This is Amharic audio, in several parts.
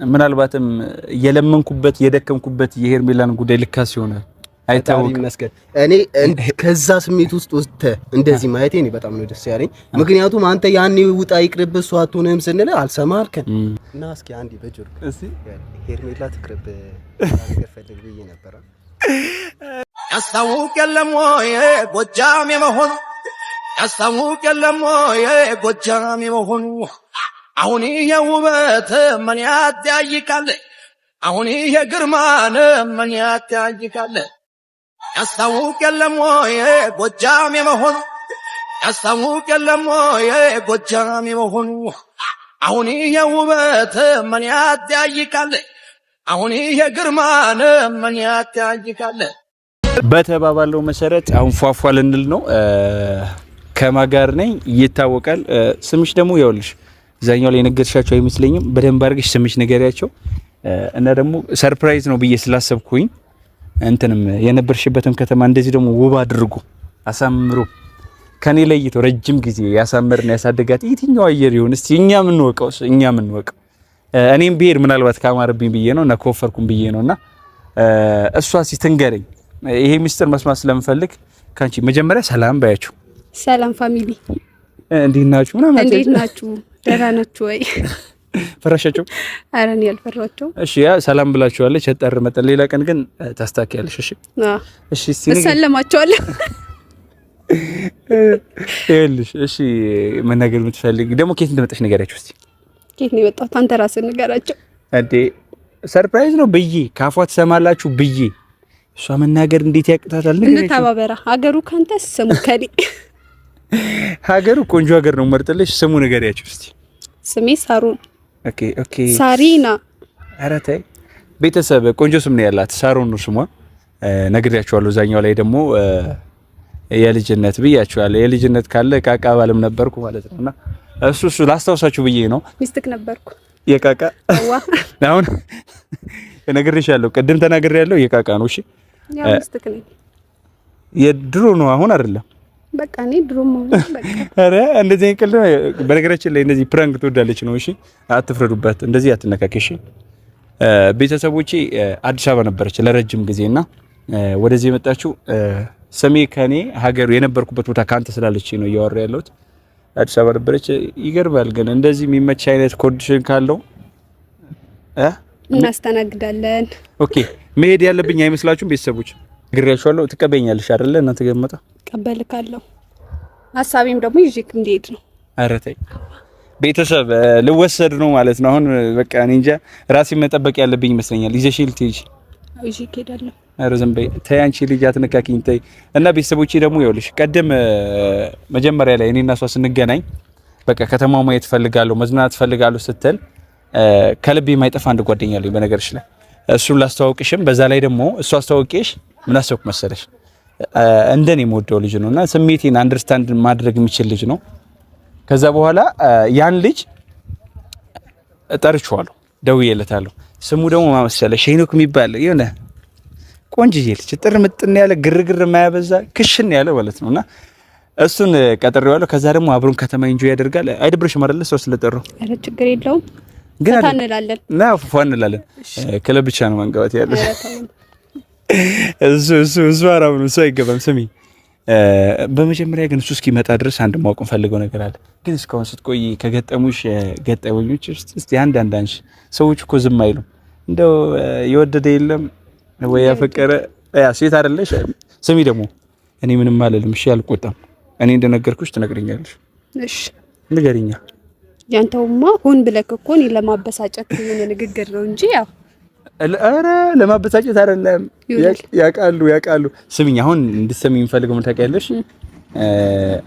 ምናልባትም የለመንኩበት የደከምኩበት የሄርሜላን ጉዳይ ልካስ ይሆናል፣ አይታወቅም። ይመስገን። እኔ ከዛ ስሜት ውስጥ ወጥተህ እንደዚህ ማየቴ እኔ በጣም ነው ደስ ያለኝ። ምክንያቱም አንተ ያኔ ውጣ ይቅርብ እሷ አትሆንህም ስንልህ አልሰማ አልከን እና እስኪ አንዴ በጆሮ ሄርሜላ ትቅርብ ነገር ፈልግ ብዬ ነበረ። ያስታውቅ የለም ወይ ጎጃም የመሆኑ፣ ያስታውቅ የለም ወይ ጎጃም የመሆኑ፣ አሁን ይሄ ውበት ምን ያጠያይቃል? አሁን ይሄ ግርማን ምን ያጠያይቃል? ያስታውቅ የለም ወይ ጎጃም የመሆኑ፣ ያስታውቅ የለም ወይ ጎጃም የመሆኑ፣ አሁን ይሄ ውበት ምን ያጠያይቃል? አሁን ይሄ ግርማን ምን ያጠያይቃል? በተባባለው መሰረት አሁን ፏፏ ልንል ነው። ከማጋር ነኝ ይታወቃል። ስምሽ ደግሞ ያውልሽ እዛኛው ላይ የነገርሻቸው አይመስለኝም። በደንብ አድርገሽ ስምሽ ንገሪያቸው እና ደግሞ surprise ነው ብዬ ስላሰብኩኝ እንትንም የነበርሽበትም ከተማ እንደዚህ ደግሞ ውብ አድርጎ አሳምሮ ከኔ ለይቶ ረጅም ጊዜ ያሳምርና ያሳደጋት የትኛው አየር ይሁን እስቲ እኛ የምንወቀው እኛ የምንወቀው። እኔም ብሄድ ምናልባት ካማረብኝ ብዬ ነው እና ከወፈርኩም ብዬ ነው እና እሷ እስቲ ትንገረኝ። ይሄ ሚስጥር መስማት ስለምፈልግ ካንቺ መጀመሪያ ሰላም ባያችሁ። ሰላም family፣ እንዴት ናችሁ? ምናምን እንዴት ናችሁ? ደህና ናችሁ ወይ? ፈራሻቸው? ኧረ እኔ አልፈራኋቸውም። እሺ ያ ሰላም ብላችኋለች። ጠር መጠን ሌላ ቀን ግን ታስታኪያለሽ። እሺ እሺ፣ እስቲ እሰለማቸዋለሁ። ይኸውልሽ፣ እሺ መናገር የምትፈልግ ደግሞ ከየት እንደመጣሽ ንገሪያቸው እስቲ። ከየት ነው የመጣሁት? አንተ ራስህ ንገራቸው። እንዴ surprise ነው ብዬ ካፏ ትሰማላችሁ ብዬ እሷ መናገር እንዴት ያቅታታል? እንተባበራ። ሀገሩ ካንተ ስሙ ከኔ። ሀገሩ ቆንጆ ሀገር ነው መርጥልሽ። ስሙ ንገሪያቸው እስቲ። ስሜ ሳሩን። Okay okay፣ ሳሪና። ኧረ ተይ ቤተሰብ፣ ቆንጆ ስም ነው ያላት። ሳሮን ነው ስሟ። ነግሬያቸዋለሁ። እዛኛው ላይ ደግሞ የልጅነት ብያቸዋለሁ። የልጅነት ካለ ቃቃ ባልም ነበርኩ ማለት ነውና እሱ ላስታውሳችሁ ብዬ ነው። ሚስትክ ነበርኩ የቃቃ አሁን ነግሬሻለሁ። ቅድም ተናግሬያለሁ። የቃቃ ነው። እሺ ያው ሚስትክ ነኝ። የድሮ ነው አሁን አይደለም። በቃ እኔ ድሮ ነው በቃ። ኧረ እንደዚህ ቀልድ በነገራችን ላይ እንደዚህ prank ትወዳለች ነው። እሺ አትፍረዱባት። እንደዚህ አትነካክ። እሺ ቤተሰቦቼ አዲስ አበባ ነበረች ለረጅም ጊዜና ወደዚህ የመጣችው ስሜ ከኔ ሀገሩ የነበርኩበት ቦታ ካንተ ስላለች ነው እያወራ ያለሁት። አዲስ አበባ ነበረች። ይገርማል ግን እንደዚህ የሚመች አይነት condition ካለው እናስተናግዳለን። Okay መሄድ ያለብኝ አይመስላችሁም? ቤተሰቦች ነግሬያችኋለሁ። ትቀበኛለሽ አይደለ? እናንተ ገመጣ ቀበልካለሁ። ሀሳቤም ደግሞ ይዤክ እንዲሄድ ነው። ኧረ ተይ ቤተሰብ ልወሰድ ነው ማለት ነው። አሁን በቃ እኔ እንጃ ራሴን መጠበቅ ያለብኝ ይመስለኛል። ይዘሽ ልትሄጂ? ይዤክ እሄዳለሁ። ኧረ ዝም በይ ተይ፣ አንቺ ልጅ አትነካኪኝ ተይ። እና ቤተሰቦቼ ደግሞ ይኸውልሽ ቀደም መጀመሪያ ላይ እኔና እሷ ስንገናኝ በቃ ከተማው ማየት እፈልጋለሁ መዝናናት እፈልጋለሁ ስትል ከልቤ የማይጠፋ አንድ ጓደኛ አለኝ በነገርሽ ላይ እሱን ላስተዋውቅሽም። በዛ ላይ ደግሞ እሱ አስተዋውቄሽ ምን አሰብኩ መሰለሽ፣ እንደኔ የምወደው ልጅ ነው እና ስሜቴን understand ማድረግ የሚችል ልጅ ነው። ከዛ በኋላ ያን ልጅ ጠርቼዋለሁ፣ ደውዬለታለሁ። ስሙ ደግሞ ማመሰለ ሄኖክ የሚባል የሆነ ቆንጅዬ ልጅ ጥር ምጥን ያለ ግርግር የማያበዛ ክሽን ያለ ማለት ነውና እሱን ቀጥሬዋለሁ። ከዛ ደግሞ አብሮን ከተማ enjoy ያደርጋል። አይደብርሽም አይደለ? ሰው ስለጠራው። ኧረ ችግር የለውም። ግን ፈታ እንላለን እና ፏ እንላለን። ክለብ ብቻ ነው መንገባት ያለ። እሱ እሱ እሱ አራም ነው፣ እሱ አይገባም። ስሚ በመጀመሪያ ግን እሱ እስኪመጣ ድረስ አንድ ማወቅ እንፈልገው ነገር አለ። ግን እስካሁን ስትቆይ ከገጠሙሽ ገጠመኞች ውስጥ እስቲ አንድ አንድ አንቺ። ሰዎች እኮ ዝም አይሉም። እንደው የወደደ የለም ወይ ያፈቀረ ያ ሴት አይደለሽ? ስሚ ደግሞ እኔ ምንም አልልም። እሺ አልቆጣም። እኔ እንደነገርኩሽ ትነግረኛለሽ። እሺ ንገሪኛ። ያንተውማ ሆን ብለህ እኮ እኔን ለማበሳጨት የሆነ ንግግር ነው እንጂ ያው ኧረ ለማበሳጨት አይደለም። ያውቃሉ ያውቃሉ። ስሚኝ አሁን እንድትሰሚ የምፈልገው ምን ታውቂያለሽ?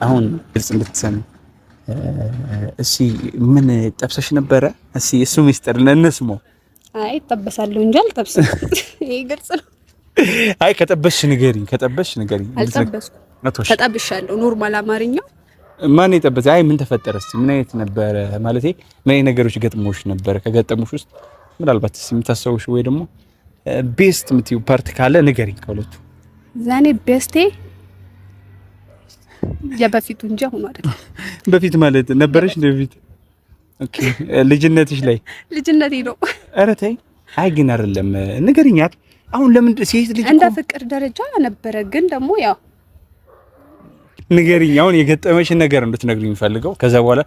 አሁን ግልጽ እንድትሰሚ እሺ። ምን ጠብሰሽ ነበረ? እሺ እሱ ሚስጥር እንስማው። አይ ጠበሳለሁ እንጂ አልጠብስም። ይሄ ግልጽ ነው። አይ ከጠበስሽ ንገሪኝ፣ ከጠበስሽ ንገሪኝ። አልጠበስኩም፣ ተጠብሻለሁ። Normal አማርኛው ማን የጠበሰ? አይ ምን ተፈጠረ? እስቲ ምን አይነት ነበረ ማለቴ ምን አይነት ነገሮች ገጥሞሽ ነበረ? ከገጠሙሽ ውስጥ ምናልባት እስቲ የምታስታውሽ ወይ ደግሞ best የምትይው part ካለ ንገሪኝ ከሁለቱ። ዛኔ best ኤ የበፊቱ እንጂ አሁኑ አይደለም። በፊት ማለት ነበረሽ እንደ በፊት? Okay፣ ልጅነትሽ ላይ? ልጅነቴ ነው። ኧረ ተይ። አይ ግን አይደለም፣ ንገሪኝ። አሁን ለምን ሴት ልጅ እንደ ፍቅር ደረጃ ነበረ፣ ግን ደግሞ ያው ንገሪኝ። አሁን የገጠመሽን ነገር እንድትነግሪኝ የምፈልገው ከዛ በኋላ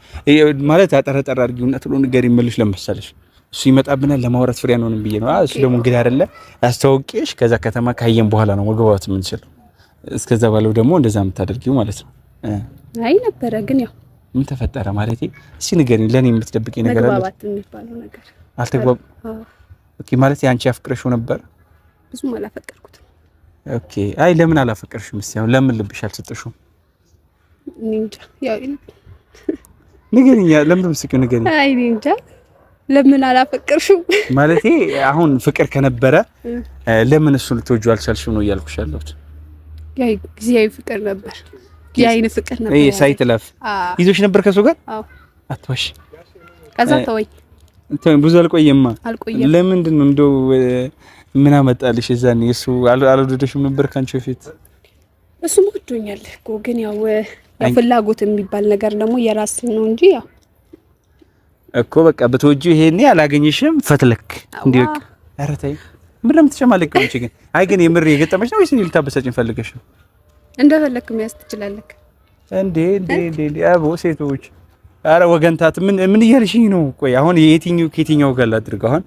ማለት አጠረጠር አድርጊውና ቶሎ ንገሪኝ የምልሽ ለመሰለሽ እሱ ይመጣብናል ለማውራት ፍሬ አንሆንም ብዬ ነው። እሱ ደግሞ እንግዲህ አይደለ አስተዋውቄሽ ከዛ ከተማ ካየን በኋላ ነው መግባባት የምንችለው። እስከዛ ባለው ደግሞ እንደዛ የምታደርጊው ማለት ነው። አይ ነበረ፣ ግን ያው ምን ተፈጠረ ማለቴ እስኪ ንገሪኝ። ለኔ የምትደብቂኝ ነገር አለ? መግባባት የሚባለው ነገር አልተግባብ። Okay፣ ማለት አንቺ አፍቅረሽው ነበር? ብዙም አላፈቀርኩትም። Okay። አይ ለምን አላፈቀርሽም? እስኪ አሁን ለምን ልብሽ አልሰጠሽውም? እንጃ ያው ንገሪኝ። ለምን የምትስቂው? ንገሪኝ። አይ እንጃ ለምን አላፈቀርሽው? ማለቴ አሁን ፍቅር ከነበረ ለምን እሱን ልትወጂው አልቻልሽም ነው እያልኩሽ ያለሁት። ያው ጊዜያዊ ፍቅር ነበር፣ የአይን ፍቅር ነበር። ይሄ sight love ይዞሽ ነበር ከሱ ጋር? አዎ። አትዋሽ። ከዛ ተወኝ። ተወኝ። ብዙ አልቆየማ። አልቆየም። ለምንድን ነው እንደው ምን አመጣልሽ? እዛኔ እሱ አልወደደሽም ነበር ካንቺ በፊት? እሱም ወዶኛል እኮ፣ ግን ያው ፍላጎት የሚባል ነገር ደግሞ የራስ ነው እንጂ ያው እኮ በቃ ብትወጂው ይሄኔ አላገኘሽም። ፈትለክ እንዲህ በቃ። ኧረ ተይ፣ ምንድን ነው የምትጨማለቂው አንቺ ግን? አይ ግን የምር የገጠመሽ ነው ወይስ እኔ ልታበሳጭኝ ፈልገሽ ነው? እንደፈለክ መያዝ ትችላለህ። እንዴ እንዴ እንዴ እንዴ! አቦ ሴቶች፣ ኧረ ወገንታት ምን ምን እያልሽኝ ነው? ቆይ አሁን የትኛው ከየትኛው ጋር ላድርግ? አሁን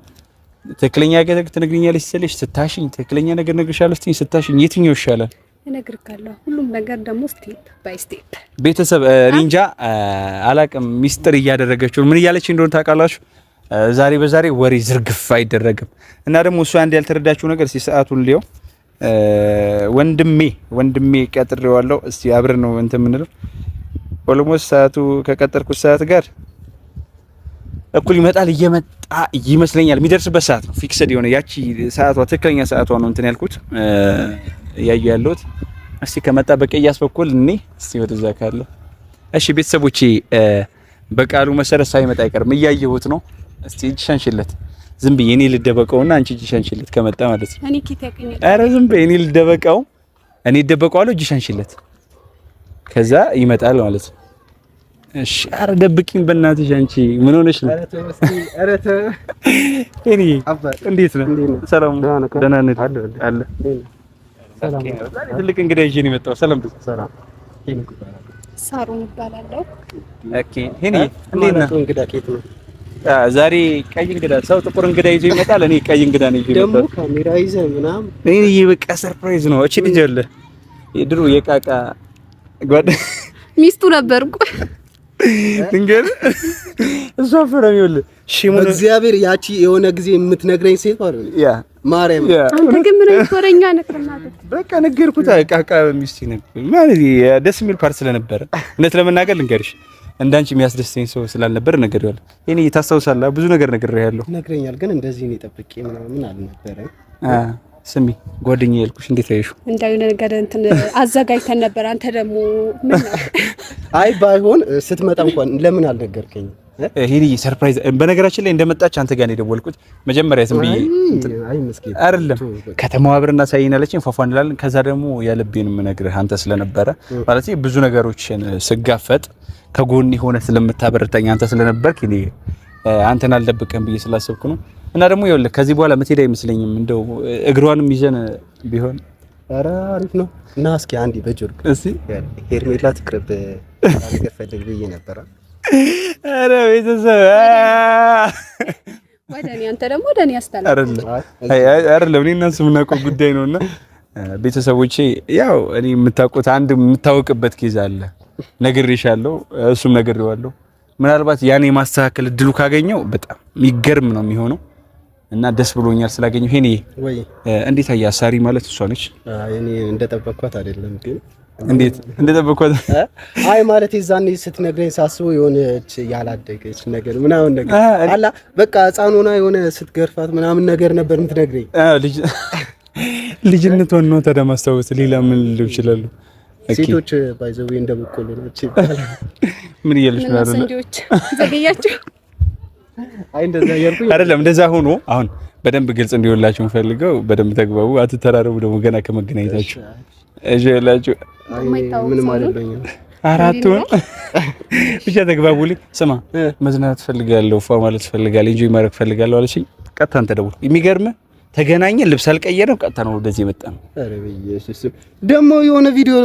ትክክለኛ ነገር ትነግሪኛለሽ ስልሽ ስታሽኝ፣ ትክክለኛ ነገር እነግርሻለሁ ስትይኝ ስታሽኝ፣ የትኛው ይሻላል? እነግርካለሁ። ሁሉም ነገር ደግሞ step by step። ቤተሰብ እኔ እንጃ አላቅም። ሚስጥር እያደረገችው ምን እያለች እንደሆነ ታውቃላችሁ? ዛሬ በዛሬ ወሬ ዝርግፍ አይደረግም። እና ደግሞ እሱ አንድ ያልተረዳችው ነገር እስኪ ሰዓቱን ሊየው፣ ወንድሜ ቀጥሬዋለሁ። እስቲ አብረን ነው እንትን የምንለው። Almost ሰዓቱ ከቀጠርኩት ሰዓት ጋር እኩል ይመጣል፣ እየመጣ ይመስለኛል። የሚደርስበት ሰዓት ነው fixed የሆነ፣ ያቺ ሰዓቷ ትክክለኛ ሰዓቷ ነው እንትን ያልኩት እያዩ ያለሁት። እስቲ ከመጣ በቀያስ በኩል እኔ እስቲ ወደዛ ካለ እሺ። ቤተሰቦቼ በቃሉ መሰረት ሳይመጣ አይቀርም፣ እያየሁት ነው። እስቲ እጅ ሸንሽለት፣ ዝም ብዬ እኔ ልደበቀውና አንቺ እጅ ሸንሽለት ከመጣ ማለት ነው። እኔ ኬት ያገኛል? ኧረ ዝም ብዬ እኔ ልደበቀው፣ እኔ እደበቀዋለሁ። እጅ ሸንሽለት፣ ከዛ ይመጣል ማለት ነው። እሺ፣ ኧረ ደብቂኝ በእናትሽ። አንቺ ምን ሆነሽ ነው? ኧረ ተው። እኔ እንዴት ነህ? ሰላም ደህና ነህ? አለ ትልቅ እንግዳ ይዤ ነው የመጣው። ሰላም። ሰላም። ሳሩን እባላለሁ። Okay፣ ሄኒ እንዴት ነህ? እንግዳ ኬት ነው? ዛሬ ቀይ እንግዳ፣ ሰው ጥቁር እንግዳ ይዞ ይመጣል። እኔ ቀይ እንግዳ ነው ይዤ ደግሞ የመጣሁት። ካሜራ ይዘህ ምናምን። እኔ በቃ surprise ነው። እቺ ልጅ አለ የድሮ የቃቃ ጓደ ሚስቱ ነበርኩ። ድንገት እሷ ፈረም ይኸውልህ ሺሙን በእግዚአብሔር ያቺ የሆነ ጊዜ የምትነግረኝ ሴት ማለት ነው። ያ ማርያም። ያ። አንተ ግን ምን አይነት ወሬኛ ነህ? በእናትህ። በቃ ነገርኩት። ቃቃ ሚስቴ ነበር ማለት ደስ የሚል part ስለነበረ፣ እውነት ለመናገር ልንገርሽ፣ እንዳንቺ የሚያስደስተኝ ሰው ስላልነበር ነግሬዋለሁ። እኔ ታስታውሳለህ፣ ብዙ ነገር ነግሬሃለሁ። ነግረኛል፣ ግን እንደዚህ እኔ ጠብቄ ምናምን አልነበረም። ስሚ ጓደኛዬ ያልኩሽ እንዴት አየሽው? እንዳው የሆነ ነገር እንትን አዘጋጅተን ነበር። አንተ ደግሞ ምን ነው? አይ ባይሆን ስትመጣ እንኳን ለምን አልነገርከኝም? ሄኒ surprise። በነገራችን ላይ እንደመጣች አንተ ጋር ነው የደወልኩት መጀመሪያ ዝም ብዬ አይ ምስኪን አይደለም፣ ከተማዋ አብረን እናሳየን አለችኝ። ፏፏ እንላለን። ከዛ ደግሞ የልቤን የምነግርህ አንተ ስለነበረ፣ ማለት ብዙ ነገሮችን ስጋፈጥ ከጎን የሆነ ስለምታበረታኝ አንተ ስለነበርክ እኔ አንተን አልደብቅህም ብዬ ስላሰብኩ ነው። እና ደግሞ ይኸውልህ ከዚህ በኋላ የምትሄድ አይመስለኝም። እንደው እግሯንም ይዘን ቢሆን ኧረ አሪፍ ነው። እና እስኪ አንዴ በጆሮ እስቲ ሄርሜላ ትቅርብ ነገር ፈልግ ብዬ ነበረ። ኧረ ቤተሰብ ወደ እኔ፣ አንተ ደግሞ ወደ እኔ ያስታላል። አይደለም አይደለም፣ እኔ እና እሱ የምናውቀው ጉዳይ ነውና ቤተሰቦቼ ያው እኔ የምታውቁት አንድ የምታወቅበት case አለ። ነግሬሻለሁ፣ እሱም ነግሬዋለሁ። ምናልባት ያን የማስተካከል እድሉ ካገኘው በጣም የሚገርም ነው የሚሆነው እና ደስ ብሎኛል ስላገኘው። ሄኔ ወይ እንዴት አየህ? አሳሪ ማለት እሷ ነች። አይ እኔ እንደጠበቅኳት አይደለም ግን እንዴት እንደጠበቅኳት? አይ ማለት የዛኔ ስትነግረኝ ሳስበው የሆነች ያላደገች ነገር ምናምን ነገር አላ በቃ ሕፃን ሆና የሆነ ስትገርፋት ምናምን ነገር ነበር የምትነግረኝ። ልጅ ልጅነቷን ነው ታዲያ ማስታወስ፣ ሌላ ምን ልል ይችላሉ? ሴቶች by the way እንደ በቆሎ ናቸው ይባላል። ምን እያለች ምን ነው? አይደለ ስንዴዎች ዘገያችሁ? አይ እንደዛ እያልኩኝ አይደለም። እንደዛ ሆኖ አሁን በደንብ ግልጽ እንዲሆንላችሁ ፈልገው በደንብ ተግባቡ። አትተራረቡ ደግሞ ገና ከመገናኘታችሁ። እሺ እላችሁ አይ ምንም አይደለኝም። አራቱን ብቻ ተግባቡልኝ። ስማ መዝናናት ፈልጋለሁ፣ ፏ ማለት ፈልጋለሁ፣ enjoy ማድረግ ፈልጋለሁ አለችኝ። ቀጥታ አንተ ደውል። የሚገርምህ ተገናኘን፣ ልብስ አልቀየረም፣ ቀጥታ ነው ወደዚህ የመጣ ነው። ኧረ በኢየሱስ ደግሞ የሆነ ቪዲዮ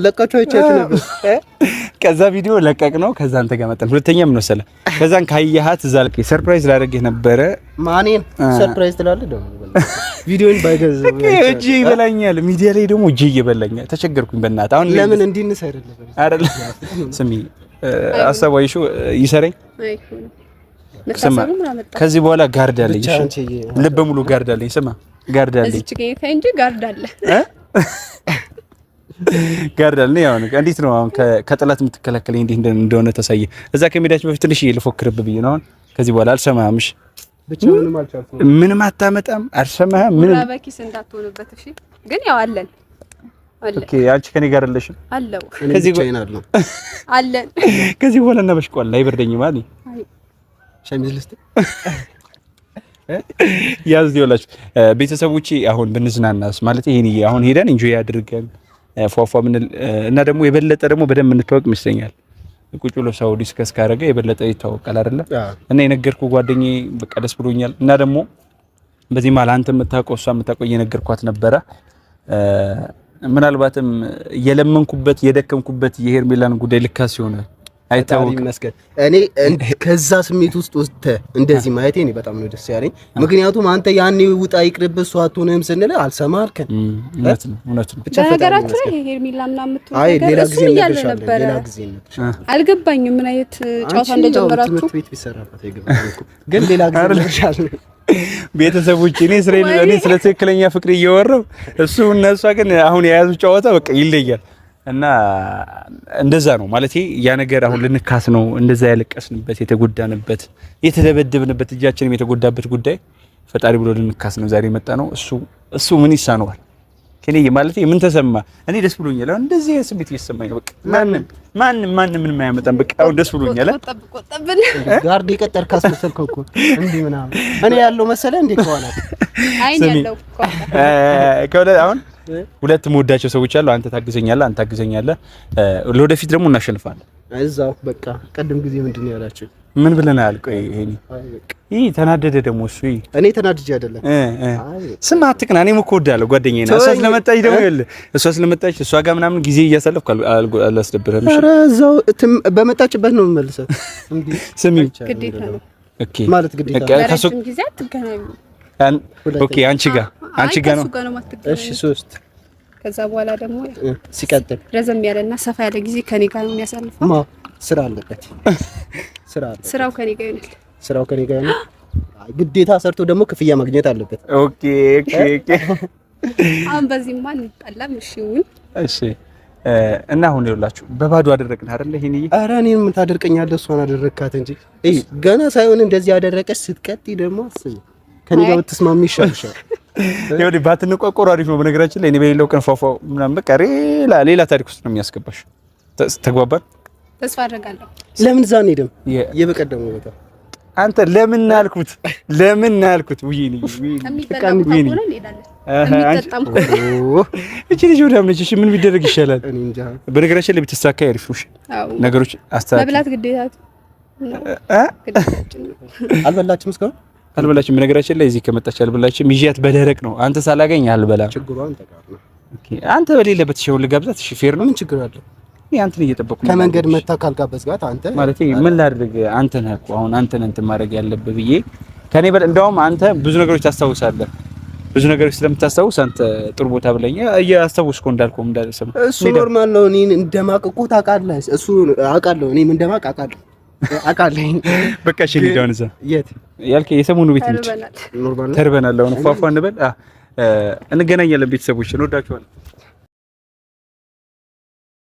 ለቃችሁ አይቻችሁ ነበር። ከዛ ቪዲዮ ለቀቅ ነው። ከዛ አንተ ጋር መጣን። ሁለተኛ ምን መሰለህ፣ ከዛን ካየሃት እዛ ልክ surprise ላደርግህ ነበረ። ማኔን surprise ትላለህ ደግሞ ቪዲዮን ባይገዝ እጄ ይበላኛል። ሚዲያ ላይ ደግሞ እጄ እየበላኛል። ተቸገርኩኝ በእናትህ። አሁን ለምን እንዲንስ አይደለም አይደል? ስሚ አሰባይሹ ይሰረኝ ከዚህ በኋላ guard አለኝ። እሺ ልበ ሙሉ guard አለኝ። ስማ guard አለኝ እንጂ guard አለ guard አለኝ። ያው እንዴት ነው አሁን ከጠላት የምትከላከለኝ እንዴት እንደሆነ ተሳየ። እዛ ከሜዳችን በፊት ትንሽ ልፎክርብ ብዬ ነው። አሁን ከዚህ በኋላ አልሰማህም። እሺ ምንም አታመጣም። አልሰማህም። ምንም በኪስ እንዳትሆንበት። እሺ ግን ያው አለን። okay አንቺ ከኔ ጋር አለሽም? አለው ከዚህ አለን። ከዚህ በኋላ እናበሽቀዋለን። አይበርደኝም አይደል? ሸሚዝ ልስጥ ያዝ ይወላችሁ ቤተሰቦቼ። አሁን ብንዝናናስ ማለት ይሄን አሁን ሄደን enjoy አድርገን ፏፏ ምን እና ደግሞ የበለጠ ደግሞ በደንብ እንተዋወቅ ይመስለኛል። ቁጭ ብሎ ሰው discuss ካደረገ የበለጠ ይታወቃል አይደለ? እና የነገርኩህ ጓደኛዬ በቃ ደስ ብሎኛል። እና ደግሞ በዚህ መሀል አንተ የምታውቀው እሷ የምታውቀው እየነገርኳት ነበረ። ምናልባትም የለመንኩበት የደከምኩበት የሄርሜላን ጉዳይ ልካስ ይሆናል አይታወቅም። ይመስገን እኔ ከዛ ስሜት ውስጥ ወጥተህ እንደዚህ ማየቴ እኔ በጣም ነው ደስ ያለኝ። ምክንያቱም አንተ ያኔ ውጣ ይቅርብ እሷ አትሆንህም ስንልህ አልሰማህ አልከን። እውነት ነው፣ እውነት ነው። ብቻ በነገራችሁ ላይ ሄርሜላ ምናምን የምትሆን ነገር እሱ እያለ ነበረ። አልገባኝም ምን አይነት ጨዋታ እንደጀመራችሁ። ትምህርት ቤት ቢሰራበት አይገባም እኮ ግን ሌላ ጊዜ እነግርሻለሁ። ቤተሰቦች እኔ ስለ ትክክለኛ ፍቅር እየወራሁ እሱ እነሷ ግን አሁን የያዙ ጨዋታ በቃ ይለያል። እና እንደዛ ነው ማለት ያ ነገር አሁን ልንካስ ነው። እንደዛ ያለቀስንበት፣ የተጎዳንበት፣ የተደበደብንበት እጃችንም የተጎዳበት ጉዳይ ፈጣሪ ብሎ ልንካስ ነው ዛሬ የመጣ ነው። እሱ ምን ይሳነዋል? ከኔ ማለት ምን ተሰማ? እኔ ደስ ብሎኛል። አሁን እንደዚህ ስሜት እየተሰማኝ ነው። በቃ ማንም ማንም ማንም ምንም አያመጣም። በቃ አሁን ደስ ብሎኛል። guard የቀጠርክ አስመሰልከው እኮ እንዲህ ምናምን እኔ ያለው መሰለህ እንዴ ከኋላ አይን ያለው ከኋላ አሁን ሁለት የምወዳቸው ሰዎች አሉ። አንተ ታግዘኛለህ፣ አንተ ታግዘኛለህ። ለወደፊት ደግሞ እናሸንፋለን። እዛው በቃ ቀደም ጊዜ ምንድን ነው ያላችሁ? ምን ብለናል? ቆይ ይሄ ይሄ ተናደደ ደግሞ እሱ። እኔ ተናድጄ አይደለም። ስማ አትቅና። እኔም እኮ እወዳለሁ ጓደኛዬ ናት። እሷ ስለመጣች ደግሞ ይኸውልህ፣ እሷ ስለመጣች እሷ ጋር ምናምን ጊዜ እያሳለፍኩ አላስደብርህም። ኧረ እዛው በመጣችበት ነው የምመልሰው። ስሚ ግዴታ ነው። okay ማለት ግዴታ ነው። ጊዜ አትገናኙ። okay አንቺ ጋር አንቺ ጋር ነው። እሺ ሶስት ከዛ በኋላ ደግሞ ሲቀጥል ረዘም ያለና ሰፋ ያለ ጊዜ ከኔ ጋር ነው የሚያሳልፈው። ማ ስራ አለበት። ስራ አለበት። ስራው ከኔ ጋር ይሆናል። ስራው ከኔ ጋር ይሆናል። ግዴታ ሰርቶ ደግሞ ክፍያ ማግኘት አለበት። okay okay okay። አሁን በዚህማ እንጣላም። እሺ ይሁን። እሺ እና አሁን ይኸውላችሁ በባዶ አደረግን አይደለ? ይሄን ይሄ ኧረ እኔን ምን ታደርቀኛለህ? እሷን አደረግካት እንጂ እይ ገና ሳይሆን እንደዚህ አደረቀች። ስትቀጥይ ደግሞ አስቢ ከኔ ጋር ብትስማሚ ይሻልሻል። ይኸውልህ ባትንቋቆሩ አሪፍ ነው። በነገራችን ላይ እኔ በሌለው ቀን ፏፏ ምናምን በቃ ሌላ ታሪክ ውስጥ ነው የሚያስገባሽ። ተግባባን? ተስፋ አደርጋለሁ። ለምን እዛ አንሄድም? የበቀደሙ ቦታ አንተ ለምን አልኩት፣ ለምን አልኩት። ውይኒ እቺ ልጅ ወዳም ነች። እሺ ምን ቢደረግ ይሻላል? በነገራችን ላይ ብትሳካ አሪፍ ነው። ነገሮች አስተካክል። መብላት ግዴታ ነው። አልበላችም እስካሁን አልበላችም። በነገራችን ላይ እዚህ ከመጣች አልበላችም። ይዣት በደረቅ ነው። አንተ ሳላገኝ አልበላም። ችግሩ አንተ ጋር ነው። okay አንተ በሌለበት ሸው ልጋብዛት። እሺ fair ነው። ምን ችግር አለ? እኔ አንተን እየጠበቅኩ ነው። ከመንገድ መታ ካልጋበዝጋት አንተ ማለት ምን ላድርግ? አንተ ነህ እኮ አሁን አንተ ነህ እንትን ማድረግ ያለብህ ብዬ ከኔ በል። እንደውም አንተ ብዙ ነገሮች ታስታውሳለህ። ብዙ ነገሮች ስለምታስታውስ አንተ ጥሩ ቦታ ብለኛ እያስታወስኩ እንዳልኩህ እንዳልሰማ እሱ normal ነው። እኔን እንደማቅ እኮ ታውቃለህ። እሱ አውቃለሁ። እኔም እንደማቅ አውቃለሁ አውቃለሁ። በቃ እሺ እንሂድ አሁን እዛ የት ያልከኝ የሰሞኑ ቤት እንሂድ። ተርበናል። አሁን ፏፏ እንበል። እንገናኛለን። ቤተሰቦች እንወዳችኋለን።